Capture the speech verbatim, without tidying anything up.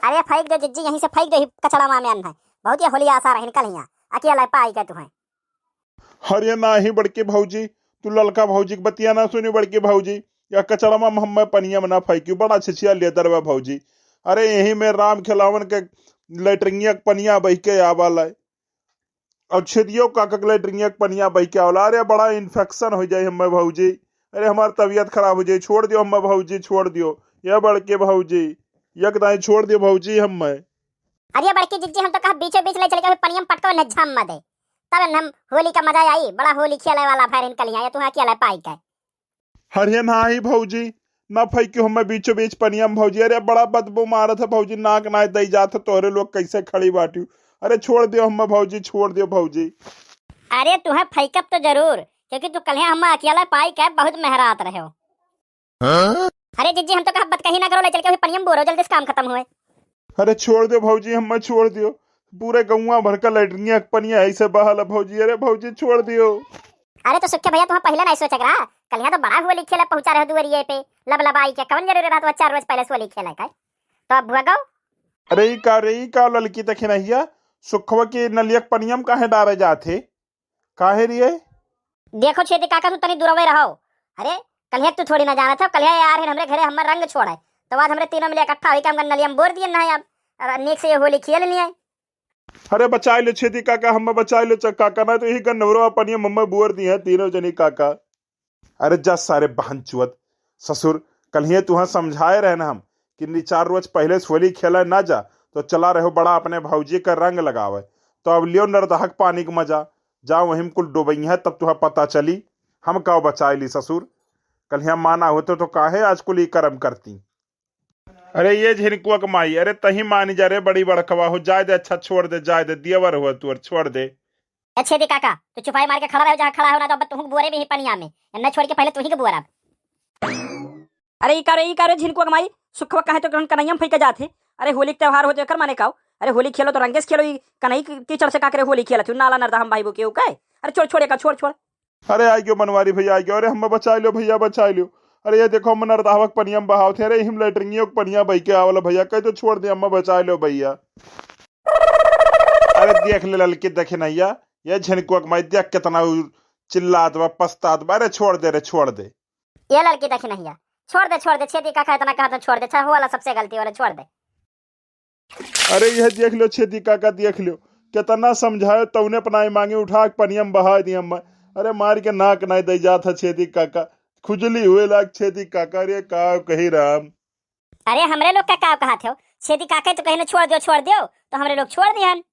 अरे फेंक दो जिज्जी, यहीं से फेंक दो, ही कचड़ा में अन्न है। बहुत ये होली आसार है, निकल हियाँ, अकेला पाई के तुहैं। अरे नाही बड़की भौजी, तू ललका भौजी के बतिया ना सुनी बड़की भौजी, या कचड़ा में हम्मे पनिया में ना फेंकियो, बड़ा छिछिया लेदर बा भौजी। अरे यही में राम खेलावन के लेटरिंगिया के पनिया बह के आवा ला, और छेदियो काका के लेटरिंगिया के पनिया बह के आवा ला। अरे बड़ा इन्फेक्शन हो जाई हम्मे भौजी, अरे हमार तबियत खराब हो जाई, छोड़ दियो हम्मे भौजी, छोड़ दियो। ये बड़के भौजी, एक दाई छोड़ दियो भौजी हम्मे। अरे बड़की जिज्जी, हम तो कहा बीचों बीच ले चल के पनिया में पटको न झम दे, तब हम होली का मजा आई, बड़ा होली खेले वाला भैर इनका लिया, ये तुहाँ खेले पाई के। अरे नाही भौजी, ना फेंकियो हम्मे बीचों बीच पनिया में भौजी। अरे बड़ा बदबू मारत है भौजी, नाक नाय दई जात है, तोहरे लोग कैसे खड़ी बाटियो। अरे छोड़ दियो हम्मे भौजी, छोड़ दियो भौजी। अरे तुहैं फेंकब तो जरूर, क्योंकि तू कल्हे हम्मे अकेला पाई के बहुत मेहरात रहे हो। हाँ? अरे जिज्जी, हम तो कहा बतकही ना करो, ले चल के अभी पनिया में बोरो, जल्दी से काम खत्म हुए। अरे छोड़ दियो भौजी, हम्मे छोड़ दियो, पूरे गौवा भर का लेटरिंगिया के पनिया ऐसे बहल है भौजी। अरे भौजी छोड़ दियो। अरे तो सुखे भैया, तुहाँ पहिले नहीं सोचे रहा, कल्हे तो बड़ा होली खेले पहुँचा रहे दुआरिये पे, लबलबाई के, कौन जरूरी रहा तो चार रोज पहले से होली खेले का, तो अब भुआ गो। अरे ई का रे, ई का ललकी तखिनहिया, सुखवा के नलिया के पनिया में काहे डारे जात है? काहे रिये? देखो छेदी काका, तू तनी दूरवे रहो। अरे, कल्हे तू थोड़ी ना जानत हो, कल्हे यार है हमरे घरे हमर रंग छोड़े, तो आज हमरे तीनों मिले इकट्ठा होई के हमका नलिया में बोर दिए ना है। अब, अब नीक से ये होली खेल नहीं है। अरे बचाई लो छेदी काका, हम्मे बचाई लो च-, काका, ना तो यही गन्नौरवा पनिया में हम्मे बोर दिए हैं तीनों जनी काका। अरे जा सारे बहन चुअत ससुर, कल्हिये तुहाँ समझाए रहे न हम कि नी चार रोज पहले से होली खेले ना जा, तो चला रहो बड़ा अपने भौजी का रंग लगावे। तो अब लियो नरदहक पानी के मजा, जाओ वहीं कुल डूबई है, तब तुहाँ पता चली। हम काव बचाए ली ससुर, कल्हिया माना होते तो काहे आज कुल ई करम करती। अरे ये झिनकुआ के माई, अरे तही मानी जा रे, बड़ी बड़कवा हो, जाए दे, अच्छा छोड़ दे, जाए दे, दियवर हो तू, छोड़ दे। ए छेदी काका, तू चुपाई मार के खड़ा रहो जहाँ खड़ा हो, ना तो अब तुहूँ के बोरे भी ही पनिया में। एन्ने छोड़ के पहले तुही के बोरब। अरे ई का रे, ई का रे झिनकुआ के माई, सुखवा काहे तो कनैया में फेंके जात है? अरे होली के त्योहार हो तो एकर माने काव? अरे होली खेलो तो रंगे से खेलो, ई कनई की-, कीचड़ से का करे होली खेलत हो? नाला नरदा हम भाई बो के, ओके? अरे छोड़, छोड़ एका, छोड़, छोड़। अरे आ गयो बनवारी भैया, आ गयो। अरे हम्मे बचाई लो भैया, बचाई लो। अरे ये देखो, हम नरदाहवा के पनिया में बहावत है। अरे हम लेटरिंगियों के पनिया बह के आवल भैया, कह तो छोड़ दे, हम्मे बचाई लो भैया। अरे देख ले ललकी, देखे नैया, ये झिनकुआ के माई देख कितना उ चिल्लात बा, पछतात बा। अरे छोड़ दे रे, छोड़ दे। ये ललकी देखे नैया, छोड़ दे, छोड़ दे, छेदी काका इतना कहत हैं, छोड़ दे, अच्छा होला सबसे गलती होला, छोड़ दे। अरे यह देख लो छेदी काका, देख लो, कितना समझायो तौने अपना मांगे उठा के पनिया में बहा दिया। अरे मार के नाक नाय दे जात है छेदी काका, खुजली हुए लाग छेदी काका। अरे का कही राम। अरे हमरे लोग का का कहत हो, छेदी काका तो कहे ना छोड़ दियो, छोड़ दियो, तो हमरे लोग छोड़ दिहन।